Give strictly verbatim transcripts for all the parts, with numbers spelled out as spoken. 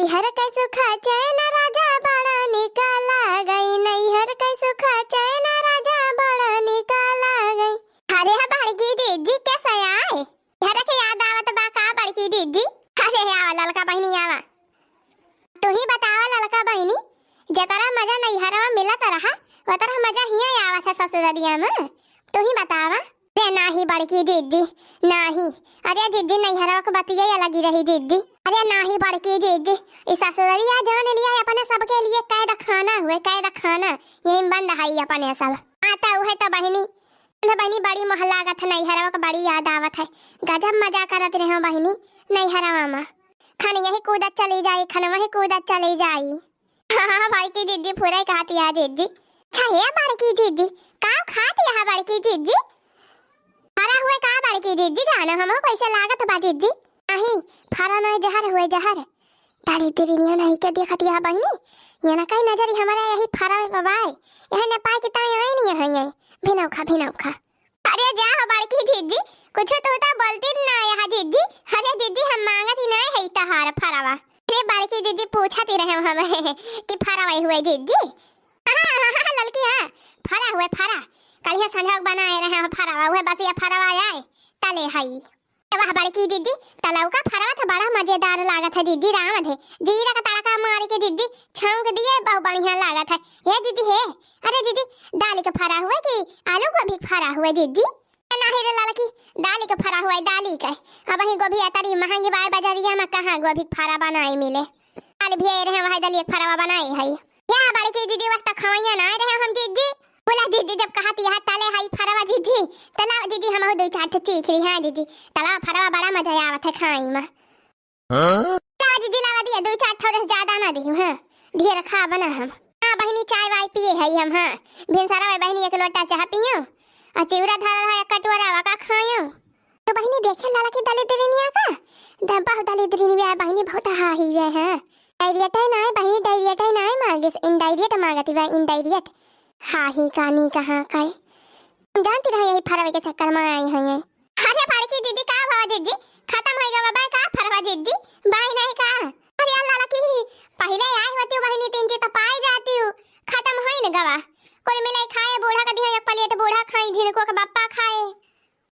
नैहर के सुख चैन राजा बड़ा निक लागै, नैहर के सुख चैन राजा बड़ा निक लागै। अरे हा बड़की जिज्जी, कैसे आए? नैहर के याद आवत बा का बड़की जिज्जी? अरे आवा ललका बहिनी आवा। तू ही बतावा ललका बहिनी, जेतरा मजा नैहरवा मिलत रहा, वतरा मजा हियाँ आवत है ससुररिया में। तू ही बतावा। अरे नाही बड़की जिज्जी, नाही। अरे जिज्जी, नैहरवा के बतिये अलग ही रही जिज्जी। अरे नाही बड़की जिज्जी, ई ससुररिया जान लिया है अपने सबके लिए कैद खाना हुए, कैद खाना। यही बंद है अपने सब। हाँ तो उहे तो बहिनी, तो बहिनी बड़ी मोह लागत है नैहरवा के, बड़ी याद आवत है। गजब मजा करत रहे बहिनी नैहरवा में। खन यही कूदत चली जाई, खन वही कूदत चली जाई। हाँ, बड़की जिज्जी फुरई कहती है जिज्जी। अच्छा हे बड़की जिज्जी, का खाती है बड़की जिज्जी? फरा हुए का बड़की जिज्जी, जाना हमहू कैसे लागत बा जिज्जी। नहीं, फरा नहीं, जहर हुए जहर। तारी तेरी निया नहीं के देखती है बहिनी, ये ना कहीं नजर हमारे यही फरा में बाय। यह न पाए कि ताई आई नहीं है ये। भिनौखा, भिनौखा। अरे जा हो बड़की जिज्जी, कुछ तू तो बोलती ना यहाँ जिज्जी। अरे जिज्जी, हम मांगत ही नहीं है तहार फरावा। अरे बड़की जिज्जी, पूछत ही रहे हम कि फरावा हुए जिज्जी। हाँ, हाँ, हाँ, हाँ, ललकी, हाँ, फरा हुए फरा। कल यहाँ संझौक बनाए रहे हम फरावा, उहे बस ये फरावा आए, तले हई। वाह बड़की जिज्जी, तलौका फरावा तो बड़ा मजेदार लागत है जिज्जी, राम धे। जीरा का तड़का मार के जिज्जी, छौंक दिए, बहुत बढ़िया लागत है। हे जिज्जी हे, अरे जिज्जी, दाली के फरा हुए कि आलू गोभी के फरा हुए जिज्जी? नाही रे ललकी, दाली के फरा हुए, दाली के। अबहीं गोभी अतरी महंगी बाय बजरिया में, कहाँ गोभी के फरा बनाए मिले। काल भी आए रहे वही दलिया के फरावा बनाए है। या बड़की जिज्जी, वास्ता खवैया ना रहे हम जिज्जी। बोला जिज्जी, जब कहती है तले हई फरावा जिज्जी, तला जिज्जी हमहू दो चार ठे चीख ली। हाँ जिज्जी, तला फरावा बड़ा मजा आवत है खाई में। हाँ? लावा जिज्जी, लावा दिया, दो चार ठो रस ज्यादा ना दिहू, हाँ, ढेर खाब ना हम। हाँ बहिनी, चाय वाय पिए हई हम, हाँ, भिनसरवा बहिनी एक लोटा चाह पियो, आ चिउरा धरल है एक कटोरा, वका खायो। तो बहिनी देखे ललकी दलिद्रिनिया का, द-, बहुत दलिद्रिन भी है बहिनी, बहुत हाही वे हैं। डायरियट है ना है बहिनी, डायरियट है ना है मांगिस, indirect मांगती वे, indirect। हाही कानी कहाँ का है? हम जानती रहे यही फरवे के चक्कर में आई हैं ये। अरे बड़की जिज्जी, का भवा जिज्जी? खतम होई गवा बाय का फरवा जिज्जी? बाय नहीं का? अरे अल्लाह लकी, पहिले आए होती बहिनी तीन चीज तो पाए जाती हूँ। खतम होई न गवा। कुल मिलाई खाए, बूढ़ा का दिया एक plate, बूढ़ा खाई, झिनको के बप्पा खाए।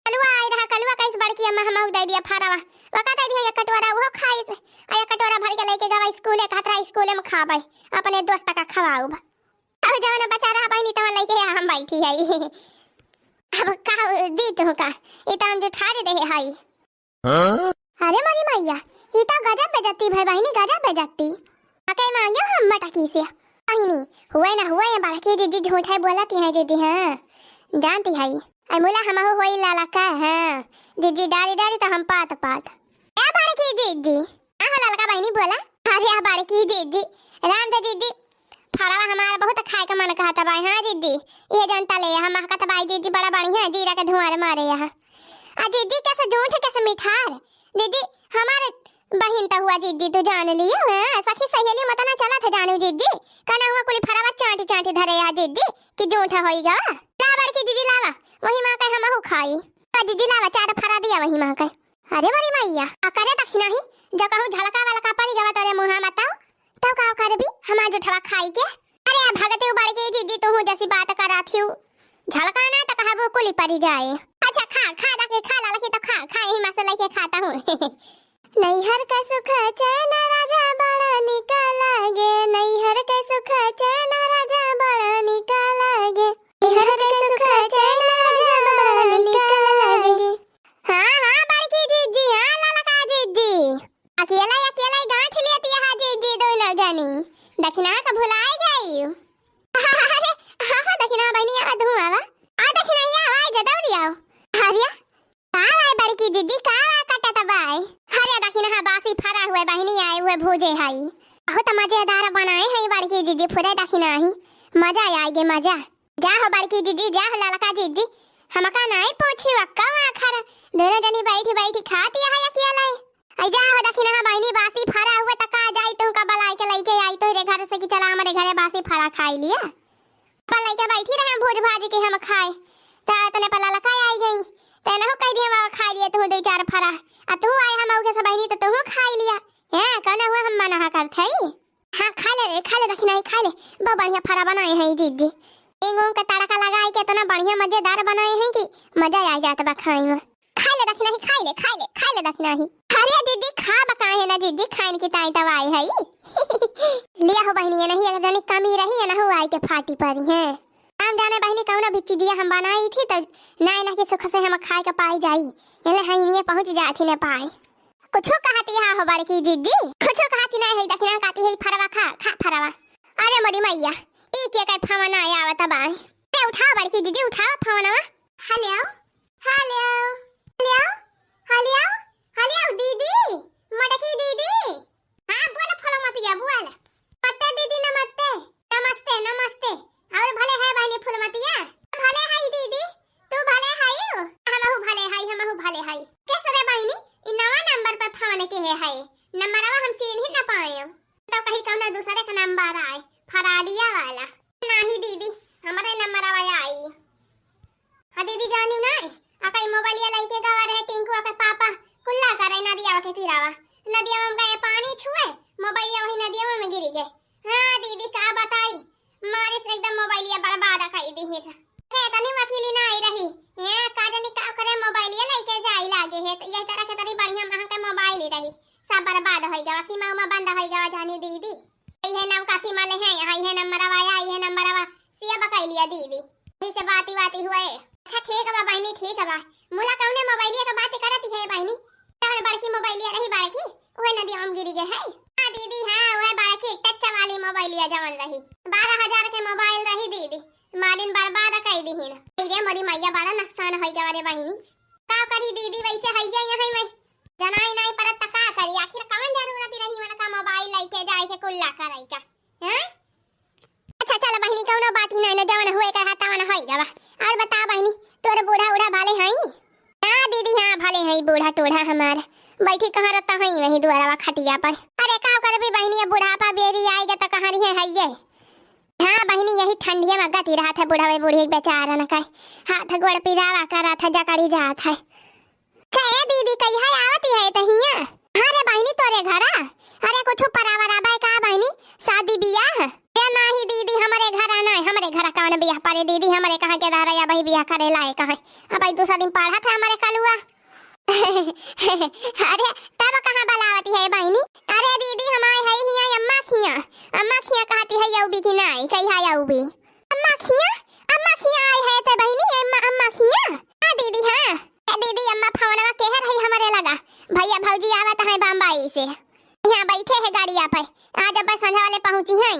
कलुआ आई रहा, कलुआ कैसे बड़की अम्मा हमहू दे दिया फरवा। वका दे दिया एक कटोरा, वो खाई से। आ एक कटोरा भर के लेके गवा स्कूले, कहत रहा स्कूले में खाबे, अपने दोस्त का खवाऊब। अब जवन बचा रहा बहिनी, तवन लेके हम बैठी है। अब का दी तू का? ई तो हम जुठार दे है। हाँ? अरे मोरी मैया, ई तो गजब बेइज्जती भाई बहिनी, गजब बेइज्जती। अके मांगियो हम मटकी से। बहिनी, हुए ना हुए, ये बड़की जिज्जी झूठे बोलती हैं जिज्जी, हाँ। जानती है। ऐ मुला हमहू होई लाला का, हाँ। जिज्जी डारी डारी तो हम पात पात। ए बड़की जिज्जी। हाँ हो ललका बहिनी बोला। अरे आ बड़की जिज्जी, राम दे जिज्जी, फरवा हमारा बहुत खाए का मन कहता बा। हाँ जिज्जी, ये जनता ले हम महकत बाई जिज्जी, बड़ा बढ़िया जीरा के धुआं मारे यहाँ। आ जिज्जी कैसे झूठ कैसे मिठार। जिज्जी हमारे बहिन तो हुआ जिज्जी, तू जान लियो, हाँ, सखी सहेली मत ना चला थे जानू जिज्जी, कना हुआ कुली फरवा चांटी चांटी धरे यहाँ जिज्जी, कि झूठ होई गवा। ला बड़की जिज्जी लावा, वही माँ कहे हमहू खाई। तो जिज्जी लावा, चार फरा दिया वही माँ कहे। अरे मोरी मैया, आ करे दखिना ही, जो कहूँ झलका वलका पड़ी गवा तोरे मुँहा में तौ, तौ का करबी हमार जुठवा खाई के? अरे भगती बड़की जिज्जी, तू जैसी बात करा थियू, झलका ना तो कहबू कुली पड़ी जाए। अच्छा खा, खा जाके खा, ललकी तो खा, खा, यही मसाला के खाता हूँ। नैहर का सुख चैन राजा बड़ा निक लागे, नैहर का सुख चैन राजा बड़ा निक लागे, नैहर का सुख चैन राजा बड़ा निक लागे। हाँ, हाँ, बड़की जिज्जी, हाँ, ललका जिज्जी। अकेला, अकेला ही गांठ लेती है जिज्जी दोनों जनी। दखिना का भुलाए गई। अरे, हाँ, हाँ, दखिना बहिनी, आ धुआं आवा। आ दखिना, ये आवा, आ जा, दौड़ी आओ। अरे, का आए बड़की जिज्जी, का आए कटत बाय? अरे, दखिना, हाँ, बासी फरा हुए बहिनी आए हुए भूजे हई। बहुत मजेदार बनाए हई बड़की जिज्जी, फुरे दखिना ही। मजा आएगे, मजा। जा हो बड़की जिज्जी, जा हो ललका जिज्जी, हमका नाई पूछी वक्का आखर, दोनों जनी बैठी बैठी खाती है अकेले। आई जा हो दखिना बहिनी, बासी फरा हुए त का जाई, तुहका बलाई के लइके आई तोहरे घर से कि चला हमरे घरे बासी फरा खाई लिया। पर लइके बैठी रहे भूज भाज के हम खाए, त तने पर ललका आई गई, त एनहु कह दिया हम खाई लिए तुहू दो चार फरा, आ तुहू आए हम के सब बहिनी त तुहू खाई लिया। हैं, कौन हुआ हम मना करत हई? हाँ, खा ले, खा ले दखिनही, खा ले। बहुत बढ़िया फरा बनाए हैं जीजी। हींग उंग के तड़का लगाई के इतना बढ़िया मजेदार बनाए हैं कि मजा आ जात बा खाए में। खा ले दखिनही, खा ले, खा ले, खा ले दखिनही। अरे जीजी, खाब काहे ना जीजी, खाइन की ताई तब आए है। लिया हो बहिनी, ये नहीं एक जनी कमी रही है ना, हो आई के फाटी परी है। हम जाने बहिनी, कौनो भी चीजिया हम बनाई थी तो ना ना के सुख से हम खाए के पाई जाई। एले हइनिए पहुँच जात ही ना पाए। कुछो कहती है हो बड़की जीजी? कुछो कहती नहीं है, दखिना कहती है, "फरवा खा, खा फरवा।" अरे मोरी मैया, ई के के फोन आया आवत बा। अरे उठाओ बड़की जीजी, उठाओ फोनवा। हेलो, हेलो, हेलो, हेलो, हेलो दीदी, मोटकी दीदी। हाँ, बोल फुलमतिया, बोल। नमस्ते दीदी, नमस्ते। नमस्ते, नमस्ते। और भले है बहिनी फुलमतिया? भले है दीदी, तू भले है? हमहू भले है, हमहू भले है। कैसे रे बहिनी, ई नवा नंबर पर फोन के है, है? नंबरवा हम चीन ही ना पाए। तो कहीं कौनो दूसरे का नंबर आए, फराडिया वाला। नहीं दीदी, हमारे नंबरवा आई। हाँ दीदी, जानी ना, अकई मोबाइलिया लइके गवा रहे टिंकू के पापा, कुल्ला करे नदिया के तीरावा। नदिया में गए पानी छुए, मोबाइलिया वही नदिया में गिरी गए। हाँ दीदी, का बताई, मारिस एकदम मोबाइलिया बर्बाद कई दिहिस। हे तनी वकीली ना आई रही, हैं, का जानी का करे मोबाइलिया लइके जाई लागे है, तो यह तरह के तनी बढ़िया महंगा मोबाइल ही रही, सब बर्बाद होई गवा, सीमा उमा बंद होई गवा जानी दीदी। इहे नौका सीमा ले हैं, यहाँ इहे नंबरवा आया, इहे नंबरवा सेव कई लिया दीदी। यही से बाती वाती हुए। अच्छा ठीक बा बहिनी, ठीक बा। मुला कौने मोबाइलिया के बात करत है बहिनी? तोहर बड़की मोबाइलिया रही बड़की, उहे नदिया में गिरी गए है। हाँ दीदी, हाँ, उहे बड़की टच वाली मोबाइलिया जवन रही। बारह हजार के मोबाइल रही दीदी, मारिन बर्बाद कई दिहिन। अरे मोरी मैया, बड़ा नुकसान होई गवा रे बहिनी। का करी दीदी, वैसे है ये यहाँ में जनाई नहीं पड़त त का करी, आखिर कवन जरूरत रही उनका मोबाइल लइके जाए के कुल्ला करे का, हैं? अच्छा चल बहिनी, कौनो बात ही नहीं ना, जवन हुए के हाथ तवन होई गवा। और बता बहिनी, तोर बूढ़ा उढ़ा भाले हई? हाँ दीदी, हाँ भाले हई बूढ़ा टूढ़ा हमार, बैठी कहाँ रहता हई वही दुआरवा खटिया पर। अरे का करबी बहिनी, अब बुढ़ापा बेरी आएगा तो कहाँ रही है ये। हाँ बहिनी, यही ठंडिया में गति रहत है बुढ़वे बूढ़ी बेचारन का, हाथ गोड़ पिरावा करत है, जकड़ी जात है। अच्छा ए दीदी, कहिया आवती है तहिया? हाँ रे बहिनी, तोरे घरा। अरे कुछ परावरा बाय का बहिनी, शादी बियाह? ए नाही दीदी, हमरे घरा ना, हमरे घरा कौन बियाह परे दीदी, हमरे कहाँ के धारा या भाई बियाह करे लायक है। अब भाई दूसरा दिन पढ़त है हमरे कलुआ। अरे तब कहाँ बलावती है बहिनी? अरे दीदी, हम आए है हिया अम्मा खिया, अम्मा खिया कहती है यौबी की नाई, कहिया यौबी? अम्मा खिया, अम्मा खिया आए है ते बहिनी, अम्मा, अम्मा खिया। हाँ दीदी, हाँ। ए दीदी, अम्मा फोनवा केहे रही हमरे लगा, भैया भौजी आवत है बम्बई से, यहाँ बैठे है गाड़िया पर, आज अब संझा वाले पहुँची हैं।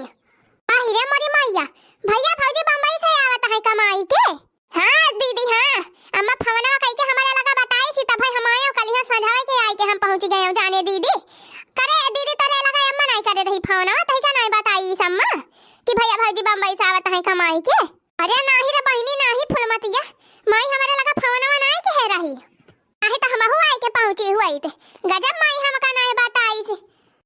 आही रे मोरी मैया, भैया भौजी बम्बई से आवत है कमाई के। हाँ दीदी, हाँ, अम्मा फोनवा कई के हमरे लगा बताई सी, तब हम आयो, कल यहाँ संझा के आई के हम पहुँच गए जाने दीदी। करे दीदी, तोरे लगा अम्मा नहीं करे रही फोनवा, तही का नहीं बताई इस अम्मा कि भैया भौजी बम्बई से आवत है कमाई के। अरे नाही रे बहिनी, नाही फुलमतिया, माई हमरे लगा फोनवा नाही कहे रही। नाही तो हमहू आए के पहुँची हुई थे। गजब माई हमका नाही बताई से।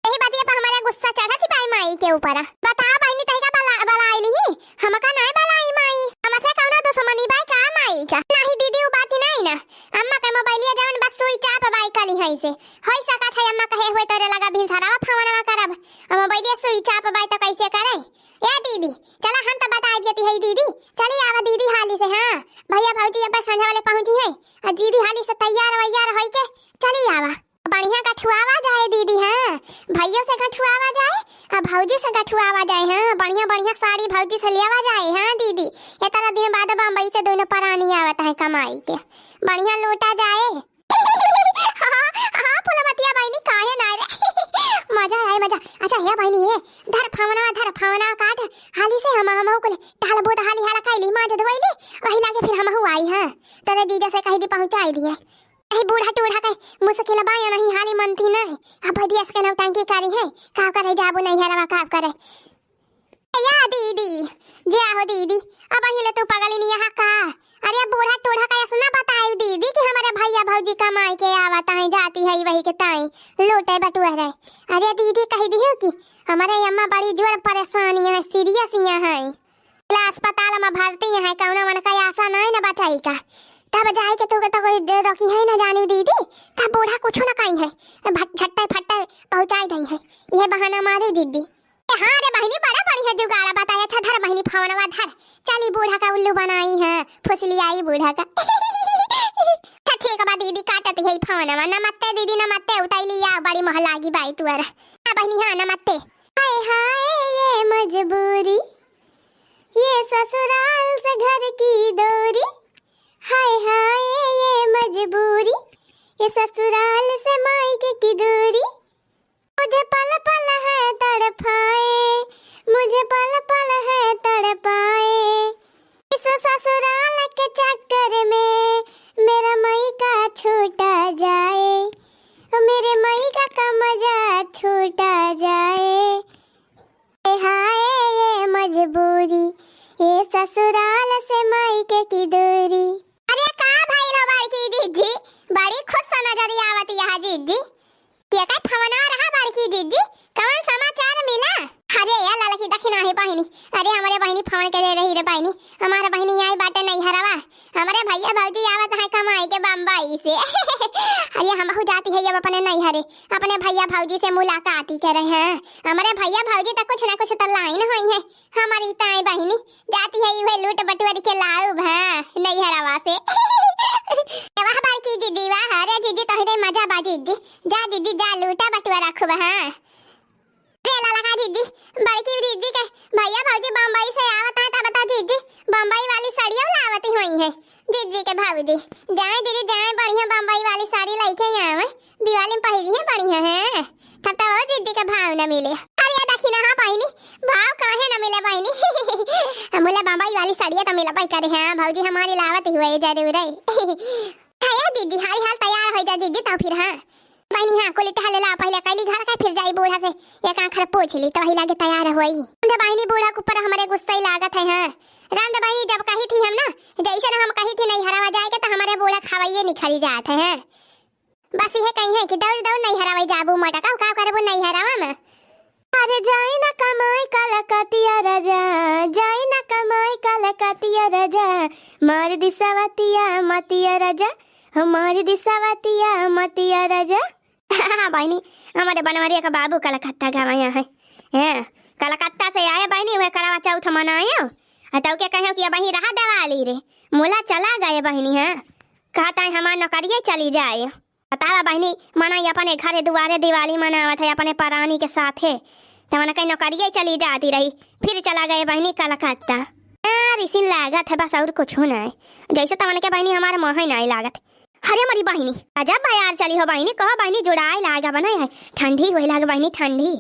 यही बातिया पर हमारे गुस्सा चढ़ा थी बाई माई के ऊपर। बता बहिनी, तही का बला-, बलाई ली? हमका नाही बलाई माई। हमसे कौनो दुश्मनी बाई का माई का? नाही दीदी, उ बात ही नाही ना। अम्मा के मोबाइलिया जवन बस सुई चाप बाई कली है से। होई सकत है अम्मा कहे हुए तोरे लगा भिनसरावा फोनवा करब। अब मोबाइलिया सुई चाप बाई तो कैसे करे? ए दीदी, चला हम तो बताई देती है दीदी, चली आवा दीदी हाली से। हाँ भैया भौजी अब संझा वाले पहुँची है, और दीदी हाली से तैयार वैयार होई के चली आवा। बढ़िया गठुआवा जाए दीदी, हाँ भैया से गठुआवा जाए, और भौजी से गठुआवा जाए, हाँ बढ़िया बढ़िया साड़ी भौजी से लियावा जाए। हाँ दीदी, इतना दिन बाद बम्बई से दोनों परानी आवत है कमाई के, बढ़िया लूटा जाए। हाँ, हाँ, फुलमतिया बहिनी, काहे ना रे? मजा आए, मजा। अच्छा, हे बहिनी, हे, धर फवना, धर फवना काट, हाली से हम, हमहू कुल टाल बूत हाली हाला कैली, माज धोइली, वही लागे फिर हमहू आई, हाँ। तोरे जीजा से कही दी पहुँचाई दिए। ए बूढ़ा टूढ़ा के मुश्किल बाया नहीं, हाली मनती नहीं। अब भैया इसके नौटंकी करी है, का करे जाबू नहीं हरवा, का करे? या दीदी, जे आहो दीदी, अब हिले तू पगली नहीं यहाँ का? अरे बूढ़ा टूढ़ा का ऐसा ना बताई दीदी कि हमारे भैया भौजी कमाई के आवत हैं, जाती है वही के ताई लूटे बटुए रहे। अरे दीदी कह दियो कि हमारे अम्मा बड़ी जोर परेशान यहाँ, सीरियस यहाँ है, ला अस्पताल में भर्ती यहाँ, कौनो मन का आशा नहीं ना बचाई का। तब जाए के तू के तो कोई दे रोकी है ना जानी दीदी, तब बूढ़ा कुछ ना कही है, भट-, झट्टे फट्टे पहुँचाई गई है, यह बहाना मारे दीदी। ए, हाँ रे बहिनी, बड़ा बढ़िया जुगाड़ बताया। अच्छा धर बहिनी फोनवा धर, चली बूढ़ा का उल्लू बनाई है, फुसलियाई बूढ़ा का। अच्छा ठीक बा दीदी, काटत है फोनवा। नमस्ते दीदी, नमस्ते, उतैली या बड़ी मोह लागी बाई तुअर। हाँ बहिनी, हाँ नमस्ते। हाय हाय ये मजबूरी, ये ससुराल से घर की दूरी, हाय हाय ये मजबूरी, ये ससुराल से मायके की दूरी। मुझे पल पल है तड़पाए, मुझे पल पल है तड़पाए। इस ससुराल के चक्कर में मेरा मायका छूटा जाए, ओ मेरे मायका का मजा छूटा जाए। हाय ये मजबूरी, ये ससुराल से मायके की दूरी। अरे का भइल हो बड़की जिज्जी, बड़ी खुश नजर आवत यह जिज्जी। केकर फोनवा रहा बड़की जिज्जी, कवन समाचार मिला? अरे ए ललकी दखिना ही बहिनी, अरे हमरे बहिनी फोन करे रही रे बहिनी, हमार बहिनी आई बाटे नैहरवा, हमरे भैया भौजी आवत है कमाई के बम्बई से। अरे हमहू जाती है अब अपने नैहरे, अपने भैया भौजी से मुलाकात ही करे हैं। हमरे भैया भौजी तो कुछ ना कुछ तो लाइन होई है, हमारी ताई बहिनी जाती है इहे लूट बटुअर के लाउब है नैहरवा से। वाह बड़की जिज्जी वाह, अरे जिज्जी तोहरे मजा बा जिज्जी, जा जिज्जी जा लूटा बटुअर खूब। हाँ रे ललका जिज्जी, बड़की जिज्जी के भैया भौजी बम्बई से आवत हैं, तब बता जिज्जी बम्बई वाली साड़िया लावती होई है जिज्जी के भौजी। जाए जिज्जी जाए, बढ़िया बम्बई वाली साड़ी लइके आवे, दिवाली में पहिरी है बढ़िया है। तब तो वो जिज्जी के भाव न मिले। अरे दखिना हाँ बहिनी, भाव काहे न मिले बहिनी? मुला बम्बई वाली साड़िया तो मिलबे करे हैं भौजी, हमारी लावत हुए जरूर है। है जिज्जी, हाल हाल तैयार हो जा जिज्जी, तो फिर हाँ। बहिनी हाँ, कुल टहल ला पहिले कैली घर का, फिर जाई बूढ़ा से एक आखर पूछ ली, तो वही लागे तैयार होई। अंधे बहिनी बूढ़ा के ऊपर हमरे गुस्सा ही लागत है, हाँ। रांध बहिनी जब कही थी हम ना, जैसे ना हम कही थी नैहरवा जाए के, तो हमारे बूढ़ा खवाइए निखरी जात है, हाँ। बस यह कही है कि दौड़ दौड़ नैहरवा जाबू मोटका, का करबू नैहरवा में? अरे जाई ना कमाई कलकतिया राजा, जाई ना कमाई कलकतिया राजा, मार दी सवतिया मतिया राजा, हमार दी सवतिया मतिया राजा। बहिनी, हमारे बनवरिया का बाबू कलकत्ता गवाया है। हैं, कलकत्ता से आए बहिनी, वह करवा चौथ मनायो। आ तौ के कहो कि अब वहीं रहा दिवाली रे, मुला चला गए बहिनी, हैं। कहता है हमार नौकरिये चली जाए। बतावा बहिनी, मनई अपने घरे दुआरे दिवाली मनावत है अपने परानी के साथे, तवन के नौकरिये चली जाती रही, फिर चला गए बहिनी कलकत्ता। आ, रिसिन लागत है बस, और कुछ नहीं। जैसे तवन के बहिनी हमार मोह नहीं लागत। अरे मरी बहिनी, अजब बयार चली हो बहिनी, कहो बहिनी जुड़ाए लागा बना है, ठंडी होए लागे बहिनी ठंडी।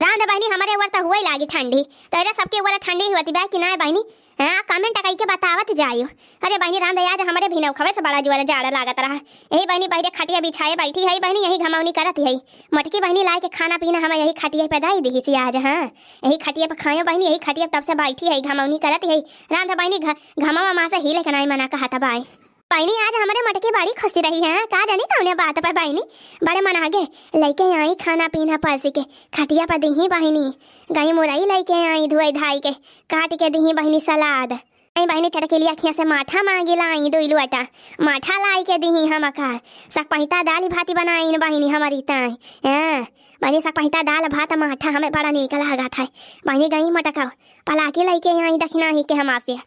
रांध बहिनी, हमरे ऊपर तो हुए लागी ठंडी, तोहरे सबके ऊपर ठंडी होती बा कि नाय बहिनी? हाँ, comment कई के बतावत जायो। अरे बहिनी, रांध आज हमरे भिनौखवे से बड़ा जोर जाड़ा लागत रहा। यही बहिनी बहिरे खटिया बिछाए बैठी है बहिनी, यही घमौनी करत है। मोटकी बहिनी लाए के खाना पीना हम यही खटिया पे दाई दिही सी आज। हाँ, यही खटिया पे खायो बहिनी, यही खटिया पे तब से बैठी है, घमौनी करत है। रांध बहिनी घ-, घमवा माँ से हिले के नाई मना कहत बाय। बहिनी, आज हमरे मटकी बड़ी खुशी रही है, का जानी कौने बात पर बहिनी, बड़े मन आगे लइके आई खाना पीना परसी के, खटिया पर दीही बहिनी, गई मुरई लइके आई धोए धाई के, काट के दीही बहिनी सलाद। आई बहिनी चटकीली अखियाँ से माठा मांगी लाई दुई लोटा, माठा लाई के दीही हमका, सकपहिता दाल भात बनाइन बहिनी हमारी ताई। हाँ, बहिनी सकपहिता दाल भात माठा हमें बड़ा नीक लागत है। बहिनी गई मटका पलाकी लइके आई दखिना ही के हमार से।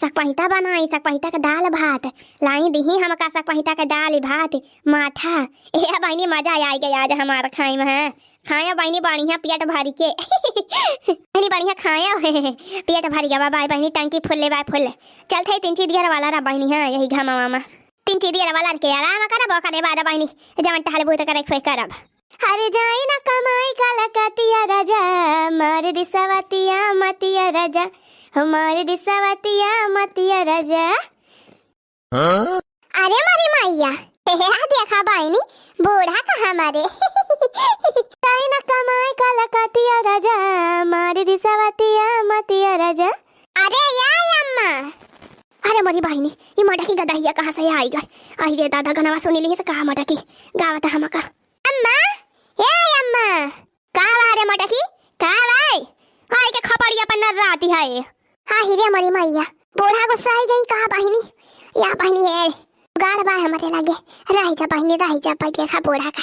सकपहिता बनाई, सकपहिता के दाल भात लाई दिही हमका, सकपहिता के दाल भात, माठा। ए बहिनी, मजा आई गया आज हमार खाए में, हाँ। खाया बहिनी बढ़िया पेट भरी के। बहिनी बढ़िया खाया, पेट भर गया बा बहिनी, टंकी फुल्ले बा फुल। चलत है तीन चीदियर वाला रा बहिनी, हाँ, यही घमवा में। तीन चीदियर वाला के आराम करब, ओकरे बाद बहिनी जवन टहल बूत करे खोए करब। अरे जाई ना कमाई कलकतिया राजा, मार दी सवतिया मतिया राजा, हो मार दी सवतिया मतिया राजा। हाँ? अरे मोरी मैया, हे, हे, आ देखा बहिनी, बूढ़ा कहाँ मारे। जाई ना कमाई कलकतिया राजा, मार दी सवतिया मतिया राजा। अरे या अम्मा। अरे मोरी बहिनी, ई मटकी गदहिया कहाँ से आई गई? आई रे दादा, गनवा सुनी ली से कहा मटकी गावत हमका। अम्मा, ए अम्मा। का बा रे मटकी? का बा? हाय के खपड़िया पर नर्राती है। हाँ ही रे मोरी मैया, बूढ़ा गुस्सा आई गई का बहिनी? या बहिनी है, गाड़ बा हमरे लागे। रहि जा बहिनी, रहि जा, बैठे खा बूढ़ा का।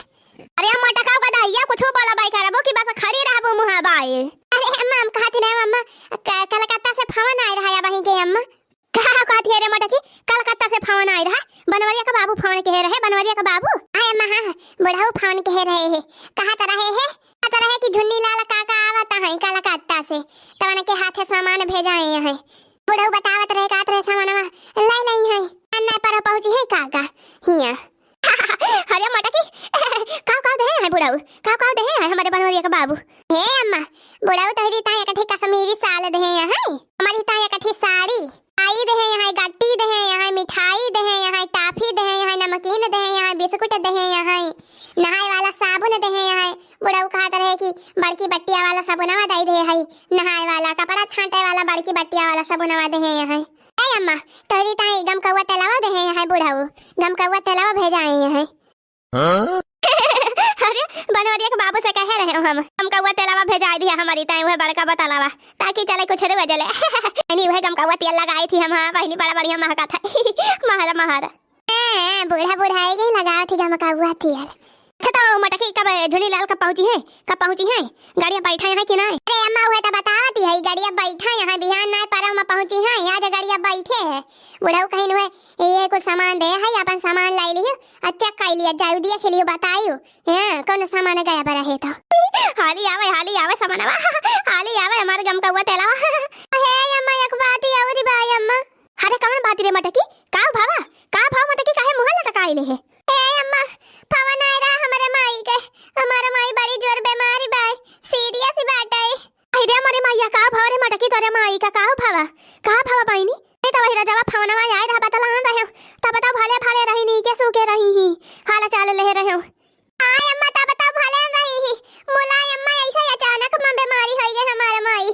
अरे मोटका का दहिया कुछ बोला बाई करबो कि बस खड़ी रहबो मुहा बाई। अरे अम्मा, हम कहत रहे अम्मा, क-, कलकत्ता से फोन आए रहा या बहिनी के अम्मा। का कहत है रे मोटकी? कलकत्ता से फोन आए रहा, बनवरिया का बाबू फोन कहे रहे, बनवरिया का बाबू। आए अम्मा, हाँ, बुढ़ऊ फोन कहे रहे है, कहत रहे है, कहत रहे कि झुन्नी लाल काका आवत हैं कलकत्ता से, तवन के हाथे सामान भेजाए हैं। बुढ़ऊ बतावत रहे, कहत रहे सामानवा ले लई हैं, अन्ना पर पहुँची है काका हिया। अरे मोटकी, काव काव देहे हैं बुढ़ऊ, काव काव देहे हैं हमरे बनवरिया का बाबू। हे अम्मा, बुढ़ऊ तोहरी ताई एकठी कश्मीरी साल देहे हैं, हमरी ताई एकठी साड़ी, आई देहे हैं, गट्टी देहे हैं, मिठाई देहे हैं, टाफी देहे हैं, नमकीन देहे हैं, बिस्कुट देहे हैं, नहाए वाला साबुन देहे हैं। बुढ़ऊ कहत रहे कि बड़की बट्टिया वाला साबुनवा दे देहे हैं, नहाए वाला, कपड़ा छांटे वाला बड़की बट्टिया वाला साबुनवा देहे हैं। ए अम्मा, तोहरी ताई गमकौआ तेलवा देहे हैं बुढ़ऊ, गमकौआ तेलवा भेजाए हैं। हाँ? अरे, बनवरिया के बाबू से कहे रहे हम, गमकौआ तेलवा भेजाए दिया हमरी ताई, उहे बड़का बोतलवा, ताकि चले कुछ रुआ जले। नहीं, उहे गमकौआ तेल लगाई थी हम, हाँ बहिनी, बड़ा बढ़िया महका था। महर, महर। ए, बूढ़ा बुढ़ाई गई, लगाओ थी गमकौआ तेल। अच्छा, तो मोटकी कब झुनी लाल कब पहुँची है, कब पहुँची है? गाड़िया बैठा यहाँ कि नहीं? अरे अम्मा, उहे तो बतावती है, गाड़िया बैठा यहाँ, बिहान नाय परवा में पहुँची है, आज गाड़िया बैठे है। बुढ़ऊ कहीं हुए, ये कुछ सामान दे है, अपन सामान लाई लियो, अच्छा कई लिया जाऊ, देख लियो, बताइयो, हाँ, कौन सामान गया पर रहे तो। हाली आवे, हाली आवे सामानवा, हाली आवे हमारे गमकौआ तेलवा। हे अम्मा, एक बात ही और बा अम्मा। अरे कौन बात रे मोटकी? का भावा? का भाव मोटकी, काहे मुँह लटकाइले है? ए अम्मा, फोन आए रहा हमरे माई के, हमार माई बड़ी जोर बीमारी बा, serious बाटे। अरे रे मोरे माइया, का भाव रे मोटकी तोरे माई का, का भावा? का भावा बहिनी? ए तो वही रजवा फोनवा आए रहा, बतलान रहे, तब तो भले भले रही, नीके सूखे रही ही, हाल चाल ले रहे। आय अम्मा, तब तो भले रही ही। मुलाय अम्मा, ऐसे अचानक में बीमारी होई गई हमार माई।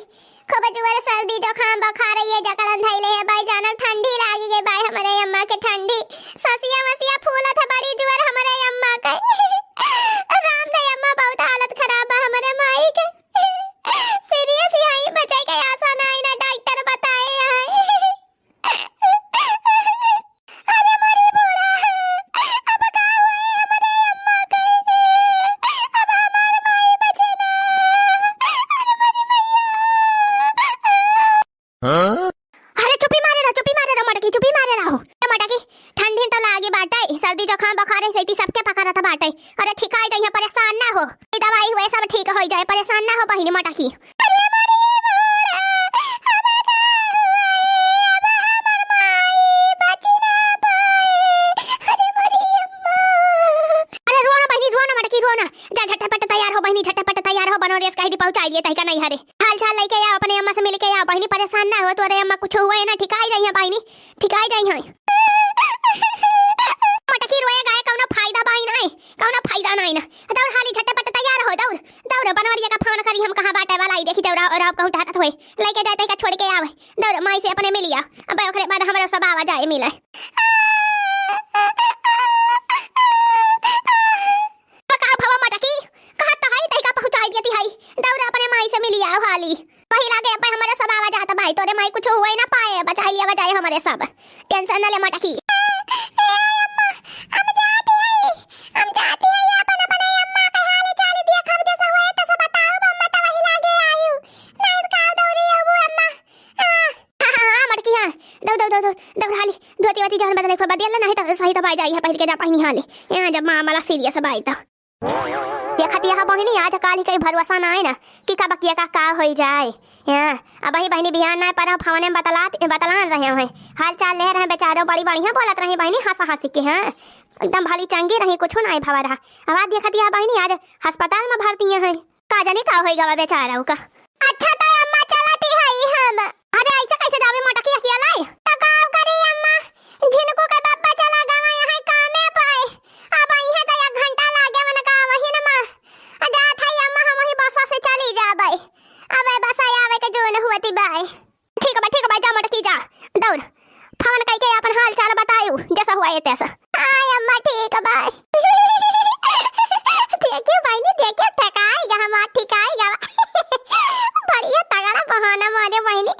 खूब जोर सर्दी, जुकाम, बुखार, ये जकड़न धइले है बाई, जानब ठंडी लागी गई बाई हमरे अम्मा के, ठंडी। ससिया मसिया फूलत है बड़ी जोर हमरे अम्मा के। राम दे अम्मा, बहुत हालत खराब बा हमरे माई के। Serious है, बचे के आसा नाई ना, डॉक्टर बताए हैं। अरे मोरी बूढ़ा, अब का हुई हमरे अम्मा कहे के? अब हमार माई बचे ना। अरे मोरी मैया। हाँ? अरे चुपी मारे रहो, चुपी मारे रहो मोटकी, चुपी मारे रहो। ए मोटकी, ठंडी तो लागी बाटे, सर्दी जुकाम बुखार है, सैती सबके पकड़त बाटे। अरे ठिकाई जाइए, परेशान ना हो, ई दवाई हुए सब ठीक हो जाए, परेशान ना हो बहिनी मोटकी। अरे मोरी बूढ़ा, अब का होई? अब हमर माई बची ना पाई। अरे मोरी अम्मा। अरे रो ना बहिनी, रो ना मोटकी, रो ना। जा झटपट तैयार हो बहिनी, झटपट तैयार हो, बनवरिया से कहि दी पहुँचाई दिए तहिका नैहरे। हाल चाल लेके आओ, अपने अम्मा से मिल के आओ बहिनी, परेशान ना हो, तोरे अम्मा कुछ हुए ना, ठिकाई जाइए बहिनी, ठिकाई जाइए। मोटकी रोए गाए कौनो फायदा बाई ना, कौनो फायदा नाई ना। दौड़ हाली झटपट तैयार हो, दौड़, दौड़ बनवरिया का फोन करी हम, कहाँ बाटे वाला, ई देखी दौड़ा और आप कहूँ टहरत होए, लेके जाए तहिका छोड़ के आवे, दौड़ माई से अपने मिलिया। अब ओकरे बाद हमरा सब आवा जाए मिले। का भवा मोटकी, कहत त हई तहिका पहुँचाई देती हई, दौड़ अपने माई से मिलिया हाली। वही लागे अब हमरे सब आवा जात भाई, तोरे माई कुछ हुए ना पाए, बचाई लिया बजाए हमरे सब। Tension न ले मोटकी। ए अम्मा, हम जाती हई, हम जाती हई, अपन अपने अम्मा के हाल चाल देखब, जैसा हुए तैसा बताऊ, अम्मा त वही लागे आयु। नहीं का दौड़ी अबू अम्मा। आ, हाँ, हाँ, हाँ, मोटकी, हाँ। दौड़, दौड़, दौड़, दौड़, दौड़ हाली। धोती वोती जौन बदले को बदल ले, नहीं तो सही तो पाई जाई है, पहन के जा पहिनी हाली। यहाँ जब मामला serious बाई तो। देखत यह बहिनी, आज काल ही कहीं भरोसा ना है ना कि कब किया का, का होई जाए। हाँ, अब वही बहिनी बिहान ना पर फोन में बतलात, बतलान रहे हैं। हाल चाल ले रहे बेचारो, बड़ी बढ़िया बोलत रही बहिनी, हंस हंस के। हाँ, एकदम भली चंगी रही, कुछ ना भवा रहा। अब आज देखत यह बहिनी आज अस्पताल में भर्ती हैं। का जानी का होई गवा बेचारा का। अच्छा तो अम्मा चलती हई हम। अरे ऐसे कैसे जावे मोटकी अकेला? तो का करी अम्मा? झिनकू के बापा चला गवा यहाँ कामे पे। अब यहाँ तो एक घंटा लागे मन का वही न माँ। आ जात हई अम्मा, हम वही बसा से चली जाबे। अब बसा आवे के जोन हुअती बाय। ठीक बा, ठीक बा, जा मोटकी जा। दौड़। फोन कइके अपन हाल चाल बतायू, जैसा हुआ ये तैसा। हाँ अम्मा, ठीक बा। देखियो बहिनी, देखियो, ठेकाई गा हमार, ठिकाई गा। बढ़िया तगड़ा बहाना मारे बहिनी।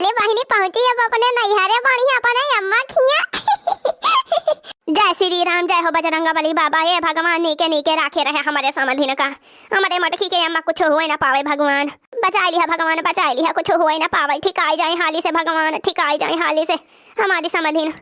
ले बहिनी, पहुँची अब अपने नैहरे, बढ़िया अपने अम्मा बजरंग बली बाबा, हे भगवान, नीके नीके राखे रहे हमरे समधिन का, हमरे मोटकी के अम्मा कुछ हुए ना पावे भगवान, बचाइ लिहा भगवान, बचाइ लिहा, कुछ हुए ना पावे, ठिकाइ जाए हाली से भगवान, ठिकाइ जाए हाली से हमारी समधिन।